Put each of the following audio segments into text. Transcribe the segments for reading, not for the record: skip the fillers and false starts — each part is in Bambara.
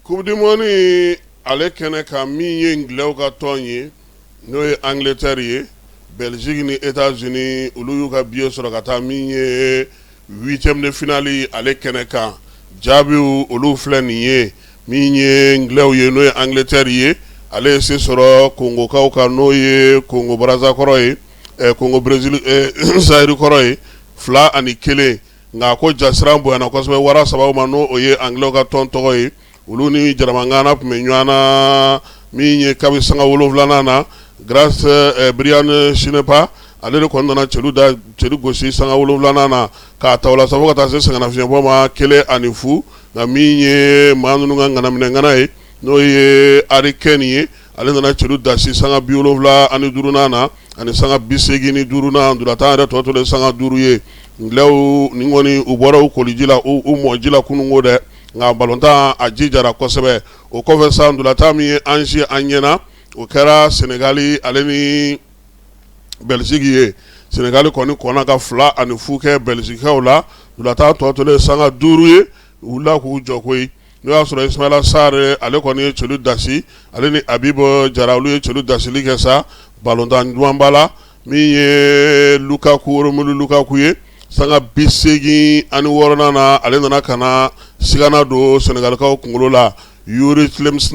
Coupe du monde ale kɛnɛ kan, min ye Angilɛw ka tɔn ye, n'o ye Angleterre ye, Belgique ni États-Unis, olu y'u ka billet sɔrɔ ka taa min ye huitième de finale ale kɛnɛ kan. Jaabiw olu filɛ nin ye. Min ye Angilɛw ye, n'o ye Angleterre ye, ale ye se sɔrɔ Kongokaw kan, n'o ye Kongo Brazza kɔrɔ ye, Kongo Brésil Zaïre kɔrɔ ye, 2-1. Nka ko jasiran bonyana kosɛbɛ wara saba ma, n'o ye Angilɛw ka tɔn tɔgɔ ye. Olu ni Jaramangana tun bɛ ɲɔgɔn na min ye kabi sanga 7nan na. Grâce Brian Sinepa, ale de kɔni nana celu da celu gosi sanga 7nan na k'a ta o la sa fo ka taa se sɛgɛnnafiɲɛbɔ ma, 1-0. Nka min ye maa ninnu ka ŋanaminɛŋana ye, n'o ye Harry Kane ye, ale nana celu dasi sanga 75nan na ani sanga 85nan. Ntolatan yɛrɛ tɔ tolen sanga 5 ye. Angilɛw nin kɔni, u bɔra u koliji la, u mɔji la kununko dɛ, nka balontan a jijara kosɛbɛ. O kɔfɛ sa, ntolatan min ye an si an ɲɛna, o kɛra Senegali ale ni Belgique ye. Senegali kɔni kɔnna ka 2-0 kɛ Belgiquekaw la. Ntolatan tɔ tolen sanga 5 ye, u wulila k'u jɔ koyi. N'o y'a sɔrɔ Ismaila Sarr, ale kɔni ye celu dasi, ale ni Habib Diarra, olu ye celu dasili kɛ sa balontan ɲumanba la. Min ye Lukaku, Romelu Lukaku ye, sanga 86nan na, ale nana ka na sigana don Senegalikaw kunkolo la. Youri Tielemans,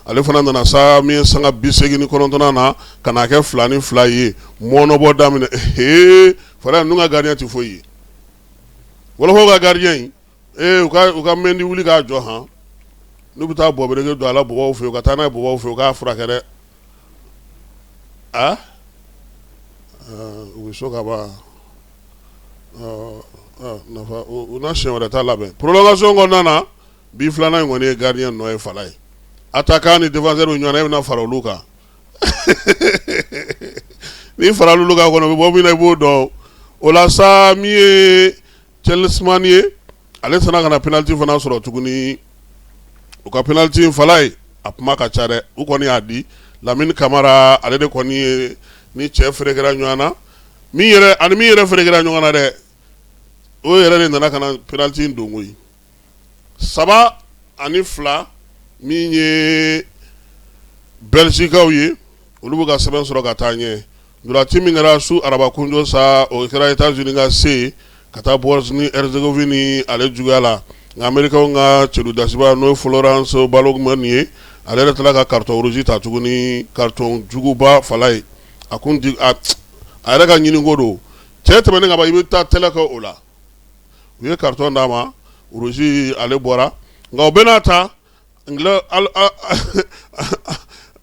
ale fana nana sa min ye sanga 89nan na ka n'a kɛ 2-2 ye. Mɔnɔbɔ daminɛ ee fara ninnu ka gardien tɛ foyi ye. Wɔlɔfɔw ka gardien in ee, u ka Mendy wuli k'a jɔ han. N'u bɛ taa bɔberege don a la bɔbɔw fɛ yen, u ka taa n'a ye bɔbɔw fɛ yen, u k'a furakɛ dɛ. A u bɛ so ka ban nafa u na siɲɛ wɛrɛ ta labɛn. Prolongation kɔnɔna na, bi filanan in kɔni ye gardien nɔ ye fala ye. Attaquant ni défenseur bɛ ɲɔgɔn na, e bɛna fara olu kan. N'i fara olu kan kɔni, u bɛ bɔ min na, i b'o dɔn. O la sa, min ye Tielemans ye, ale sera ka na penalty fana sɔrɔ tuguni. U ka penalty in fala ye, a kuma ka ca dɛ. U kɔni y'a di Lamine Camara, ale de kɔni ye ni cɛ ferekera ɲɔgɔn na. Min yɛrɛ ani min yɛrɛ ferekera ɲɔgɔn na dɛ, o yɛrɛ de nana ka na penalty in don koyi. 3-2, min ye Belgiquekaw ye, olu bɛ ka sɛbɛn sɔrɔ ka taa ɲɛ. Ntolanci min kɛra su araba kunjo sa, o kɛra États-Unis ka se ka taa Bosnie Herzégovine ale juguya la. Nka Américains ka celu dasiba, n'o ye Florence Balogun ye, ale yɛrɛ tilala ka carton rouge ta tuguni, carton juguba fala ye. A kun di a yɛrɛ ka ɲiniko don. Cɛ tɛmɛnen ka ban, i bɛ taa tɛlɛ kɛ o la. U ye carton d'a ma rouge, ale bɔra. Nka o bɛɛ n'a ta,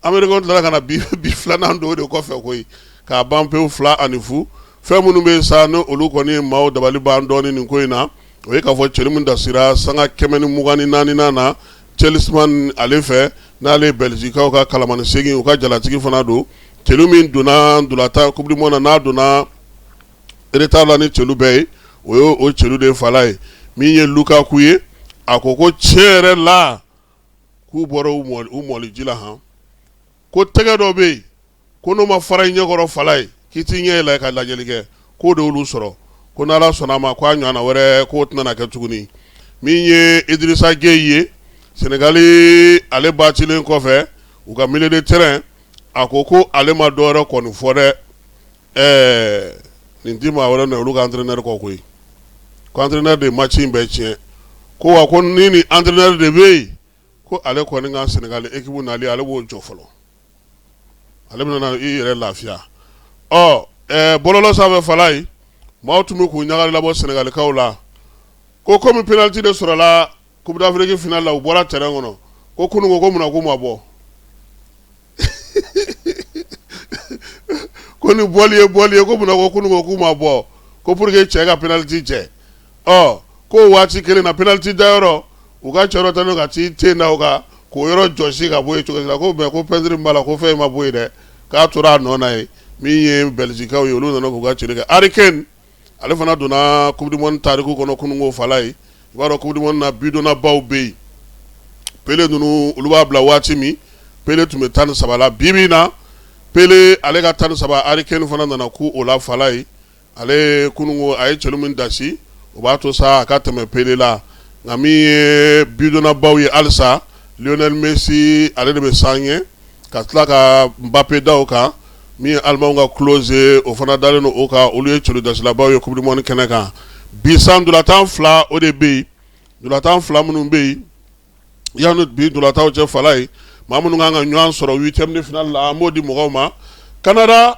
Américains tilala ka na bi filanan don o de kɔfɛ koyi, k'a ban pewu, 2-0. Fɛn minnu bɛ sa, ni olu kɔni ye maaw dabali ban dɔɔnin nin ko in na, o ye k'a fɔ celu min dasira sanga 124nan na Tielemans ale fɛ, n'ale ye Belgiquekaw ka kalamani segin, u ka jalatigi fana don. Celu min donna ntolatan Coupe du monde na, n'a donna retard la ni celu bɛɛ ye, o ye o celu de fala ye. Min ye Lukaku ye, a ko ko tiɲɛ yɛrɛ la, k'u bɔra u mɔli ji la han, ko tɛgɛ dɔ bɛ yen ko n'o ma fara i ɲɛkɔrɔ fala ye, k'i t'i ɲɛ yɛlɛ ka lajɛli kɛ, k'o de y'olu sɔrɔ, ko n'Ala sɔnna a ma, k'a ɲɔgɔnna wɛrɛ k'o tɛna kɛ tuguni. Min ye Idrissa Gueye ye, Senegali ale batilen kɔfɛ, u ka milieu de terrain, a ko ko ale ma dɔwɛrɛ kɔni fɔ dɛ. Ɛɛ, nin ti maa wɛrɛ nɔ, olu ka entraîneur kɔ koyi, ko entraîneur de match in bɛɛ tiɲɛ. Ko wa ko ni ni entraîneur de bɛ yen, ko ale kɔni ka Sénégal équipe nali, ale b'o jɔ fɔlɔ, ale bɛna i yɛrɛ lafiya. Ɔ ɛɛ, bɔlɔlɔ sanfɛ fala ye, maaw tun bɛ k'u ɲagali labɔ Sénégalikaw la, ko komi penalty de sɔrɔla Coupe d'Afrique finale la, u bɔra terrain kɔnɔ, ko kunun ko mun na k'u ma bɔ, ko ni bɔli ye bɔli ye, ko munna ko kunun ko k'u ma bɔ, ko pour que cɛ ka penalty cɛ. Ɔ ko waati kelen na, penalty dayɔrɔ, u ka cɛ dɔ tɛmɛ ka t'i ten da o kan k'o yɔrɔ jɔsi ka bɔ yen cogo si la, ko mais ko peinture min b'a la, ko fɛn in ma bɔ yen dɛ, k'a tora a nɔ na yen. Min ye Belgiquekaw ye, olu nana k'u ka celu kɛ. Harry Kane, ale fana donna Coupe du monde tariku kɔnɔ kununko fala ye. I b'a dɔn, Coupe du monde na, bidonnabaw bɛ yen. Pele ninnu, olu b'a bila waati min, Pele tun bɛ 13 la. Bi bi in na, Pele ale ka 13, Harry Kane fana nana ku o la fala ye. Ale kununko a ye celu min dasi, o b'a to sa a ka tɛmɛ Pele la. Nka min ye bidonnabaw ye halisa, Lionel Messi ale de bɛ san ɲɛ ka tila ka Mbappé da o kan, min ye Allemagne ka Klose o fana dalen don o kan. Olu ye cɛlidasilabaw ye Coupe du monde kɛnɛ kan bi. San ntolatan fila o de bɛ yen, ntolatan fila minnu bɛ yen yanni bi ntolatanw cɛ, fala ye maa minnu kan ka ɲɔgɔn sɔrɔ huitième de finale la, an b'o di mɔgɔw ma. Canada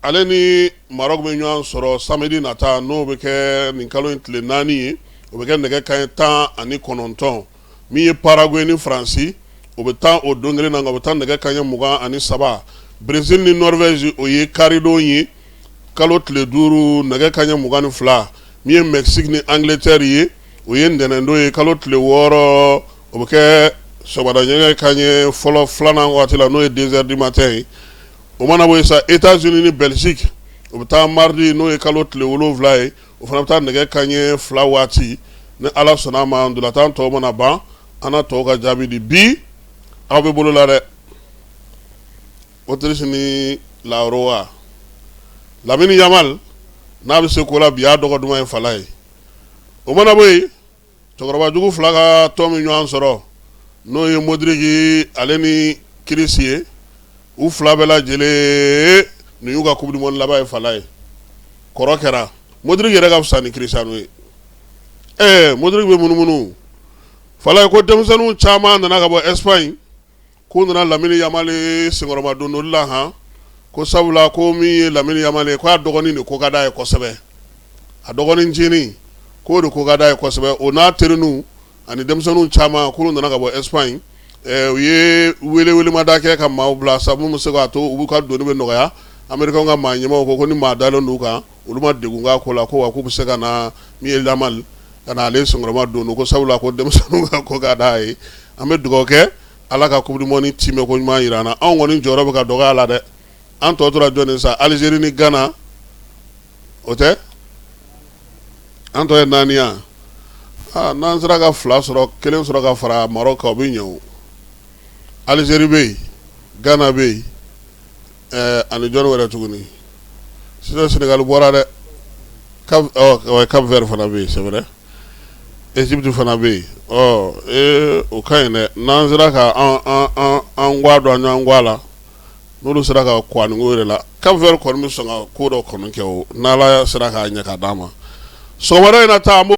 ale ni Maroc bɛ ɲɔgɔn sɔrɔ samedi nata, n'o bɛ kɛ nin kalo in tile 4 ye, o bɛ kɛ nɛgɛ kanɲɛ 19. Min ye Paraguay ni Faransi, o bɛ taa o don kelen na, nka o bɛ taa nɛgɛ kanɲɛ 23. Brésil ni Norvège, o ye karidon ye, kalo tile 5, nɛgɛ kanɲɛ 22. Min ye Mexique ni Angleterre ye, o ye ntɛnɛndon ye, kalo tile 6, o bɛ kɛ sɔgɔmada nɛgɛ kanɲɛ fɔlɔ filanan waati la, n'o ye 2 heures du matin ye. O mana bɔ yen sa, États-Unis ni Belgique, o bɛ taa mardi, n'o ye kalo tile 7 ye, o fana bɛ taa nɛgɛ kanɲɛ 2 waati. Ni Ala sɔnna a ma, ntolatan tɔw mana ban, an na tɔw ka jaabi di. Bi aw bɛ bolo la dɛ, Autriche ni La Roja. Lamine Yamal n'a bɛ se ko la bi, y'a dɔgɔ duman ye fala ye. O mana bɔ yen, cɛkɔrɔbajugu fila ka tɔn min ɲɔgɔn sɔrɔ, n'o ye Modric ale ni Kroos ye, u fila bɛɛ lajɛlen nin y'u ka Coupe du monde laban ye fala ye. Kɔrɔ kɛra Modric yɛrɛ ka fisa ni Cristiano ye. Ɛɛ, Modric bɛ munumunu fala ye ko denmisɛnninw caman nana ka bɔ Espagne, k'u nana Lamine Yamal senkɔrɔma dondoli la han, ko sabula ko min ye Lamine Yamal ye, k'a dɔgɔnin de ko ka d'a ye kosɛbɛ, a dɔgɔnin ncinin k'o de ko ka d'a ye kosɛbɛ. O n'a terininw ani denmisɛnninw caman k'olu nana ka bɔ Espagne. U ye welewelemada kɛ ka maaw bila sa minnu bɛ se k'a to u ka doni bɛ nɔgɔya. Américains ka maa ɲɛmaaw ko ni maa dalen d'u kan, olu ma degun k'a ko la, ko wa k'u bɛ se ka na min ye Yamal ka na ale senkɔrɔma don, ko sabula ko denmisɛnninw ka ko ka d'a ye. An bɛ dugawu kɛ, Ala ka Coupe du monde timɛ ko ɲuman jira an na. Anw kɔni jɔyɔrɔ bɛ ka dɔgɔya la dɛ. An tɔ tora jɔn sa? Algérie ni Ghana, o tɛ an tɔ ye naani yan. N'an sera ka fila sɔrɔ, kelen sɔrɔ ka fara Maroc kan, o bɛ ɲɛ. O Algérie bɛ yen, Ghana bɛ yen, ani jɔn wɛrɛ tuguni? Sisan Sénégal bɔra dɛ. Cap Vert fana bɛ yen, c'est vrai, Égypte fana bɛ yen. Ɔ ee, o ka ɲi dɛ. N'an sera ka an ga don an ɲɔgɔn ga la, n'olu sera ka ko ani ko yɛrɛ la, Cap Vert kɔni bɛ sɔn ka ko dɔ kɔni kɛ o, n'Ala sera k'a ɲɛ ka d'an ma sɔgɔmada in na taa an b'o.